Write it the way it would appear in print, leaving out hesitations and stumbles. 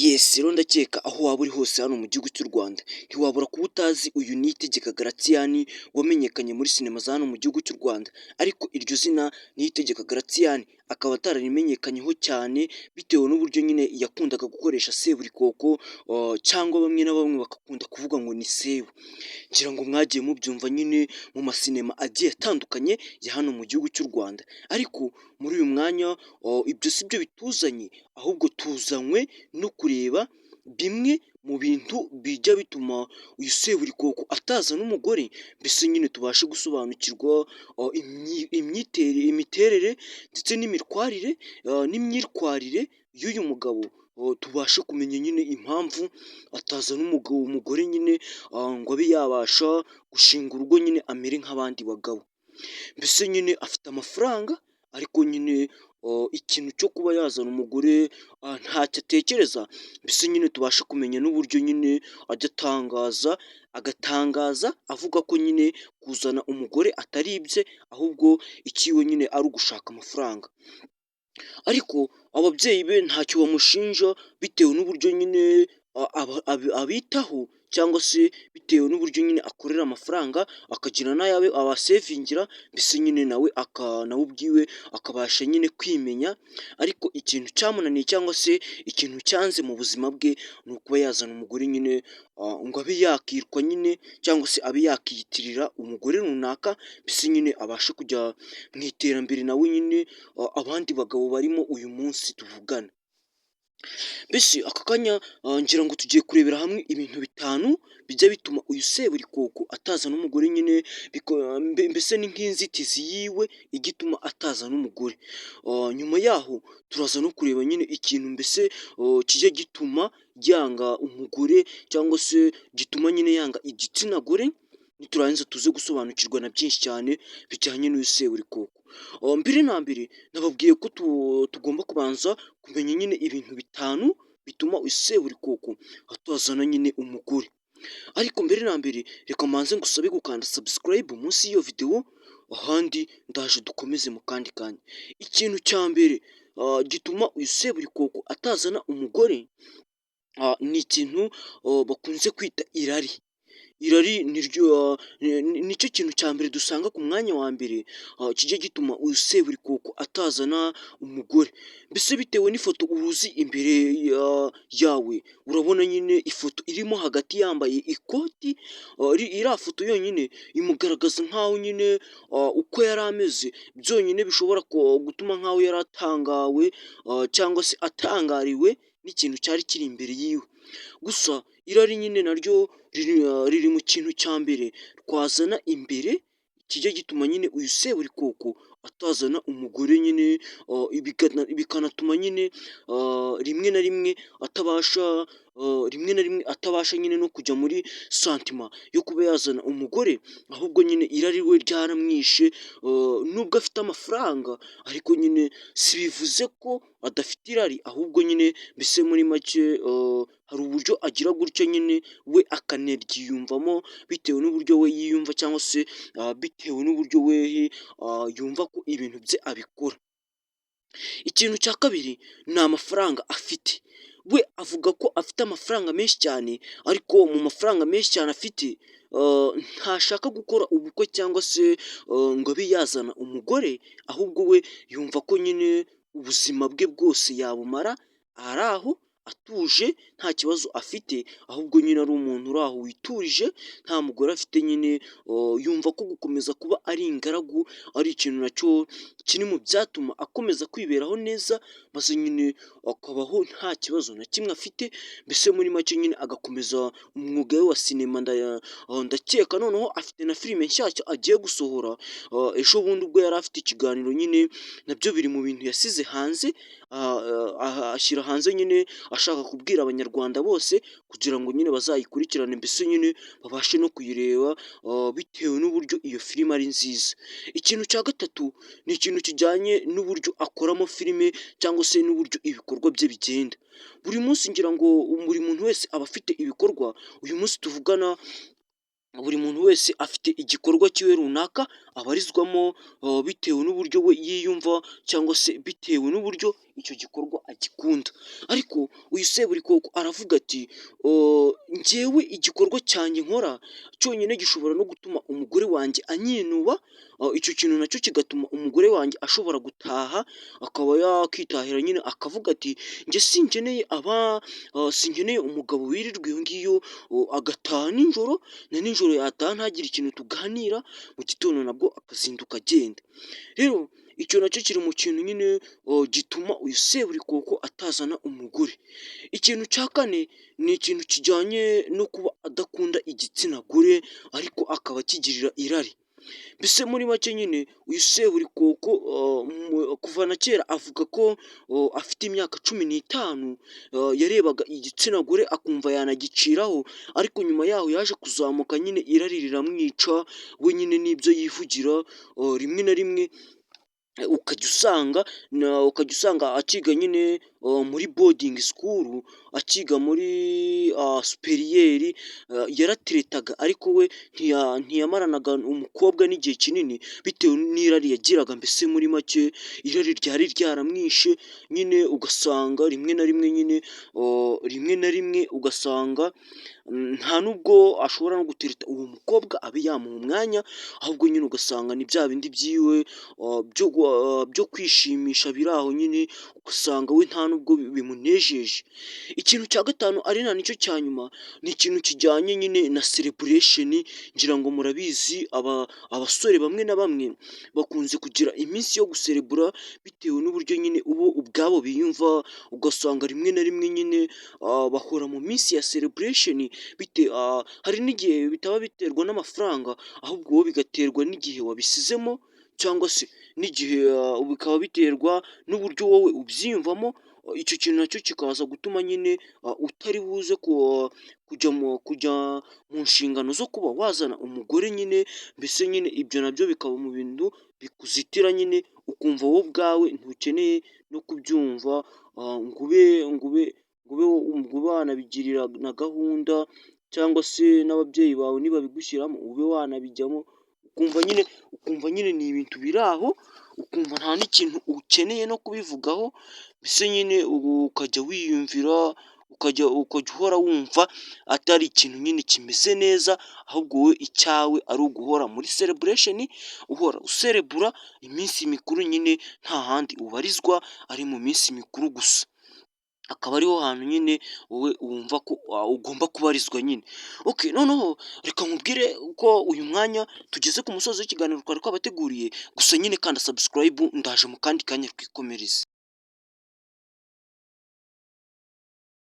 Yes, rero ndakeka aho waba uri hose hano mu gihugu cy'u Rwanda, ntiwabura kuba utazi uyu Niyitegeka Gratien wamenyekanye muri sinema za hano mu gihugu cy'u Rwanda, ariko iryo zina Niyitegeka Gratien akaba atararimenyekanyeho cyane bitewe n'uburyo nyine yakundaga gukoresha Seburikoko, cyangwa bamwe na bamwe bagakunda kuvuga ngo ni Sebu. Ngira ngo mwagiye mubyumva nyine mu masinema agiye atandukanye ya hano mu gihugu cy'u Rwanda, ariko muri uyu mwanya ibyo si byo bituzanye, ahubwo tuzanywe no kureba bimwe mu bintu bijya bituma uyu Seburikoko atazana umugore, mbese nyine tubashe gusobanukirwa imiterere ndetse n'imitwarire n'imyitwarire y'uyu mugabo, tubashe kumenya nyine impamvu atazana umugore nyine ngo abe yabasha gushinga urugo nyine amere nk'abandi bagabo. Mbese nyine afite amafaranga, ariko nyine ikintu cyo kuba yazana umugore ntacyo atekereza, mbese nyine tubashe kumenya n'uburyo nyine ajya atangaza, agatangaza avuga ko nyine kuzana umugore atari ibye, ahubwo icyiwe nyine ari ugushaka amafaranga. Ariko ababyeyi be ntacyo bamushinja bitewe n'uburyo nyine abitaho, cyangwa se bitewe n'uburyo nyine akorera amafaranga akagira n'ayo abasevingira, mbese nyine nawe nawe ubwiwe akabasha nyine kwimenya, ariko ikintu cyamunaniye cyangwa se ikintu cyanze mu buzima bwe ni ukuba yazana umugore nyine ngo abe yakitwa nyine cyangwa se abe yakiyitirira umugore runaka, mbese nyine abashe kujya mu iterambere nawe nyine abandi bagabo barimo uyu munsi tuvugana. Mbese aka kanya ngira ngo tugiye kurebera hamwe ibintu bitanu bijya bituma uyu Seburikoko atazana umugore nyine, mbese ni nk'inzitizi yiwe ijya ituma atazana umugore. Nyuma yaho turaza no kureba nyine ikintu mbese kijya gituma yanga umugore, cyangwa se gituma nyine yanga igitsina gore, niturangiza tuze gusobanukirwa na byinshi cyane bijyanye n'uyu Seburikoko. Mbere na mbere nababwiye ko tugomba kubanza kumenya nyine ibintu bitanu bituma uyu Seburikoko atazana nyine umugore. Ariko mbere na mbere reka mbanze ngusabe gukanda subscribe munsi y'iyo videwo, ahandi ndaje dukomeze mu kandi kanya. Ikintu cya mbere gituma uyu Seburikoko atazana umugore ni ikintu bakunze kwita irari. Irari nicyo kintu cya mbere dusanga ku mwanya wa mbere kijya gituma uyu Seburikoko atazana umugore. Mbese bitewe n'ifoto uruzi imbere yawe, urabona nyine ifoto irimo hagati yambaye ikoti, iriya foto yonyine imugaragaza nk'aho nyine uko yari ameze byonyine bishobora gutuma nk'aho yari atangawe cyangwa se atangariwe n'ikintu cyari kiri imbere yiwe. Gusa irari nyine naryo riri mu kintu cya mbere twazana imbere kijya gituma nyine uyu Seburikoko atazana umugore nyine, bikanatuma nyine rimwe na rimwe atabasha, rimwe na rimwe atabasha nyine no kujya muri sentiment yo kuba yazana umugore, ahubwo nyine irari we ryaramwishe, nubwo afite amafaranga ariko nyine si bivuze ko adafite irari, ahubwo nyine mbese muri make hari uburyo agira gutya nyine we akanaryiyumvamo bitewe n'uburyo we yiyumva, cyangwa se bitewe n'uburyo we yumva ko ibintu bye abikora. Ikintu cya kabiri ni amafaranga afite. We avuga ko afite amafaranga menshi cyane, ariko mu mafaranga menshi cyane afite ntashaka gukora ubukwe cyangwa se ngo abe yazana umugore, ahubwo we yumva ko nyine ubuzima bwe bwose yabumara ari aho atuje nta kibazo afite, ahubwo nyine ari umuntu uri aho witurije nta mugore afite nyine, yumva ko gukomeza kuba ari ingaragu ari ikintu nacyo kiri mu byatuma akomeza kwiberaho neza, maze nyine akabaho nta kibazo na kimwe afite, mbese muri make nyine agakomeza umwuga we wa sinema. Ndakeka noneho afite na filime nshyashya agiye gusohora ejo bundi, ubwo yari afite ikiganiro nyine, nabyo biri mu bintu yasize hanze, ashyira hanze nyine ashaka kubwira Abanyarwanda bose kugira ngo nyine bazayikurikirane, mbese nyine babashe no kuyireba bitewe n'uburyo iyo filime ari nziza. Ikintu cya gatatu ni ikintu kijyanye n'uburyo akoramo filime cyangwa se n'uburyo ibikorwa bye bigenda. Buri munsi ngira ngo buri muntu wese aba afite ibikorwa, uyu munsi tuvugana buri muntu wese afite igikorwa cyiwe runaka. abarizwamo, bitewe n'uburyo we yiyumva cyangwa se bitewe n'uburyo icyo gikorwa agikunda. Ariko uyu Seburikoko aravuga ati: "Njyewe igikorwa cyanjye nkora cyonyine gishobora no gutuma umugore wanjye anyinuba, icyo kintu nacyo kigatuma umugore wanjye ashobora gutaha, akaba yakitahira nyine, akavuga ati: 'Njye sinkeneye aba, sinkeneye umugabo wirirwa iyo ngiyo, agataha nijoro, na nijoro yataha ntagire ikintu tuganira, mu gitondo nabwo akazinduka agenda.'" Rero icyo nacyo kiri mu kintu nyine gituma uyu Seburikoko atazana umugore. Ikintu cya kane ni ikintu kijyanye no kuba adakunda igitsina gore, ariko akaba akigirira irari. Mbese muri make nyine uyu Seburikoko kuva na kera avuga ko afite imyaka 15 yarebaga igitsina gore akumva yanagiciraho, ariko nyuma yaho yaje kuzamuka nyine irari riramwica. We nyine n'ibyo yivugira, rimwe na rimwe ukajya usanga akiga nyine muri boarding school, akiga muri supérieur, yarateretaga, ariko we ntiyamaranaga umukobwa n'igihe kinini bitewe n'irari yagiraga. Mbese muri make irari ryari ryaramwishe nyine, ugasanga rimwe na rimwe nyine, rimwe na rimwe ugasanga nta nubwo ashobora no gutereta uwo mukobwa abe yamuha umwanya, ahubwo nyine ugasanga ni bya bindi byiwe byo kwishimisha biri aho nyine, ugasanga we nta nubwo bimunejeje. Ikintu cya gatanu, ari na nicyo cya nyuma, ni ikintu kijyanye nyine na celebration. Ngira ngo murabizi, abasore bamwe na bamwe bakunze kugira iminsi yo guserebura bitewe n'uburyo nyine bo ubwabo biyumva, ugasanga rimwe na rimwe nyine bahora mu minsi ya celebration. Hari n'igihe bitaba biterwa n'amafaranga, ahubwo wowe bigaterwa n'igihe wabisizemo, cyangwa se n'igihe bikaba biterwa n'uburyo wowe ubyiyumvamo. Icyo kintu nacyo kikaza gutuma nyine utari buze kujya mu nshingano zo kuba wazana umugore nyine. Mbese nyine ibyo nabyo bikaba mu bintu bikuzitira nyine, ukumva wowe ubwawe ntukeneye no kubyumva ngo ube wanabigirira na gahunda, cyangwa se n'ababyeyi bawe nibabigushyiramo ube wanabijyamo, ukumva nyine ni ibintu biri aho, ukumva nta n'ikintu ukeneye no kubivugaho. Mbese nyine ukajya wiyumvira, ukajya uhora wumva atari ikintu nyine kimeze neza, ahubwo wowe icyawe ari uguhora muri celebration, uhora userebura iminsi mikuru nyine, nta handi ubarizwa ari mu minsi mikuru gusa, akaba ariho hantu nyine wowe wumva ko ugomba kubarizwa nyine. Okay, noneho reka nkubwire ko uyu mwanya tugeze ku musozi w'ikiganiro twari twabateguriye, gusa nyine kanda subscribe, ndaje mu kandi kanya twikomereze.